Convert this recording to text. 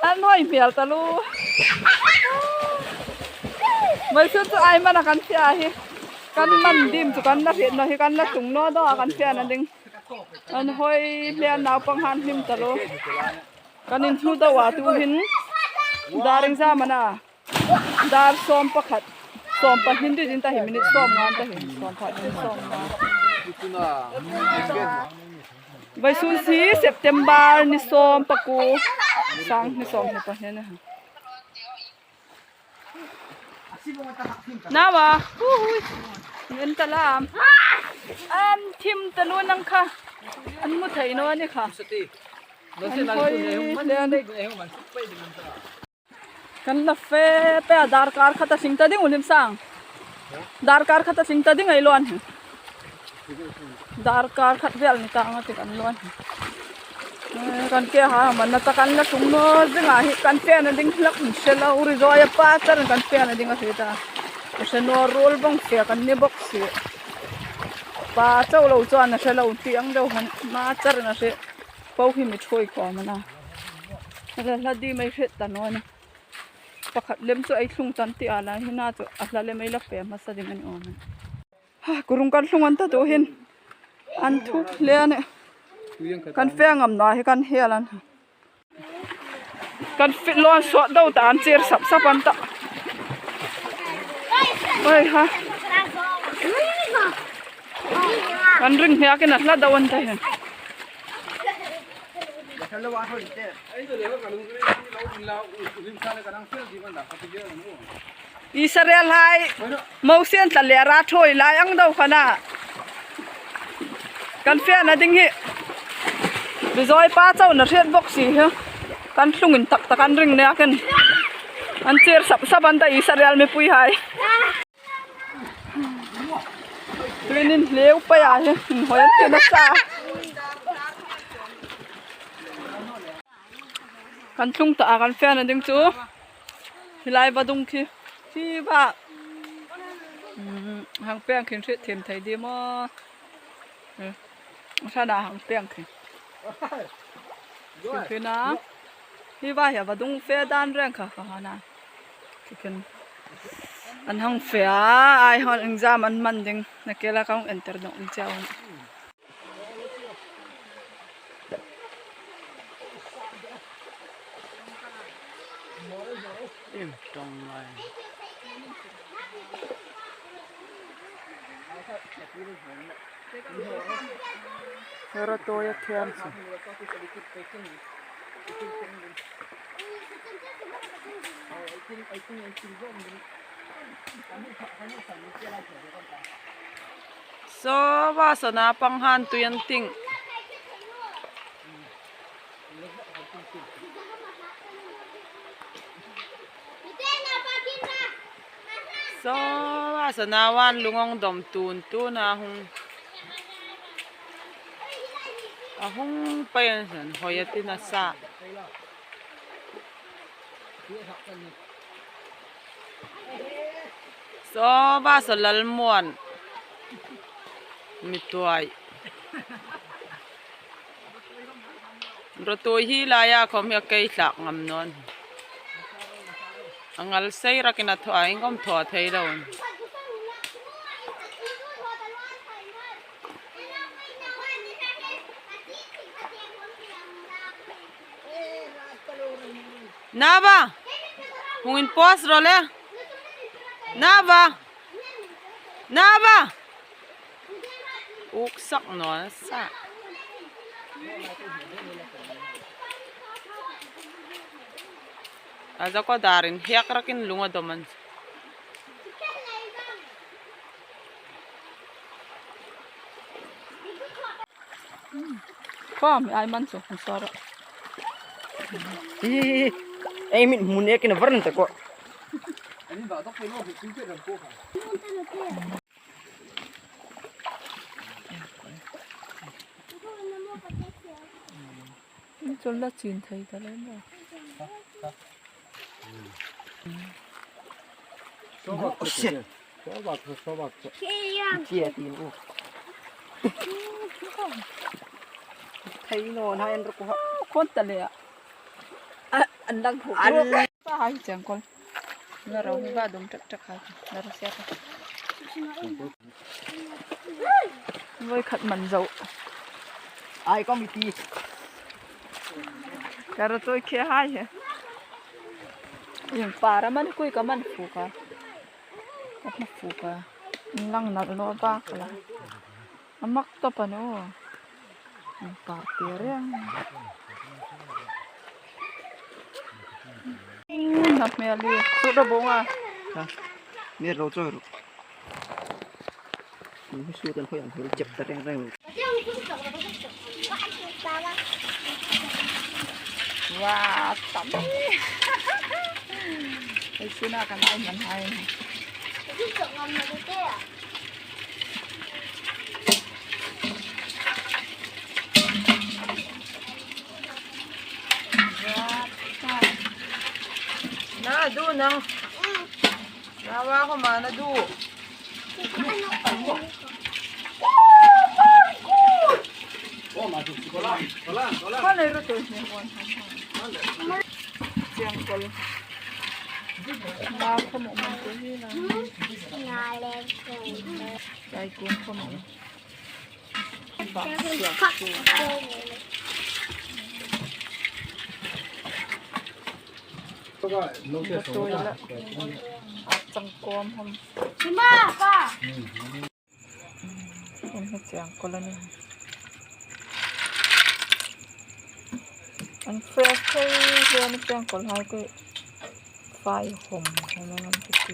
An hoi hmel ta lu. Mai chu chu ai mana kan fia hi. Kan man dim chu kan la hriat no hi kan la tung no do a kan fia na ding. An hoi hlian naupang han hlim ta lu. Kan in thu do a tu hin daring za mana dar sawm pakhat sawm pahnih ri din ta hi minute sawm ngan ta hi sawm pahnih sawm nga. Vaisun si September ni sawm paku sang ni sawm ni pahnih ni. Nawa hu hu en ta lam an thim ta lu nang kha an mu thei no ani kha an hawi hle ani kan la fe pe a darkar khat a hling ta ding u hlim sang darkar khat a hling ta ding ei luan hi darkar khat vel ni ta anga ti kan luan hi kan ke ha man na tak an la tum maw zingah hi kan fan a ding hlak in hre lo ri zawi a pa char in kan fan a ding a hre ta a hre nual rul bawng fia kan ni bawk si pa chauh lo chuan a hre lo tih ang deuh han ma char in a hre pau hi mi thawi khawm a na hla di mai hret ta nawn a pakhat lem chu ei thlung tan tih ah lah hi na chu a hla lem ei la fe hmasa ding a ni awm e kurung kan thlung an ta duh hin an thup hle a ni kan fe ngam na hi kan hel an kan fit lawn suah do ta an chir sap sap an ta oi ha kan ring hniak in a hla do an ta hian. Israel hai Mosian tla leh ra thawi lai ang do khan a kan fian a ding hi Bizawi pa chauh na hriat bawk si hi kan thlung in tak tak an ring nia khin an chir sap sap an ta Israel mipui hai tuinin hleu pai ah hi inhawi an ti nasa kan thlung tah a kan fian a ding chu. Helai va dung khi khi va hang peng khin hriat thiam thei dim aw a hran ah hang peng khi khi khin a hi va hi a va dung fe dan reng kha ka han a khi khin an hang fe a ai hawn exam an hman ding nakela ka hung enter deuh ang chiau a ni. Rawtawi a thiam chu. Saw vasana panghan tui an ting. Saw vasana wan lungawng dawm tun tun a hung a hung paih an hian hawi a ti nasa. Saw bus a lal muan mituai rawtui hi laia khawm hi a kei tlak ngam nawn a ngal sei rakin a thaw a engkawm thaw a thei lo. Nava hung in post rawh le Nava Nava uk sak nual nasa a zaw dar in hiak rakin lung a dawm an. Khawm ai man chu an sawr a. Ei min hmun ekin a var ni ta ko. Chul la chin thei ta le maw. Thei no na en ru ko. Khon ta le an lang phu. Pa hai chang kol. Na ro ba dum tak tak hai. Na ro sia ta. Voi khat man zo. Ai có mi ti. Karo tôi kia hai he. Yung para man kuy ka man fu ka. Kat na fu ka. Lang na no ba kala. Amak to pa no. Ang parte riang. Nap me ali. Su da bonga. Ha. Mi ro cho ro. Mi su tan khoi ang hul chep ta reng reng. Wow, tắm. Ay sina ka na ay man hay. Na du nang. Nawa ko ma na du. Kwan ay roto niya kwan. Chiang kol. Ma ko mo man ko hila. Dai kun ko mo. Ba siya. Toy la. At chang kom hom. Em hết chiang kol ani. An fresh thei hian chiang kol hai ko fai hom hom an ti ti.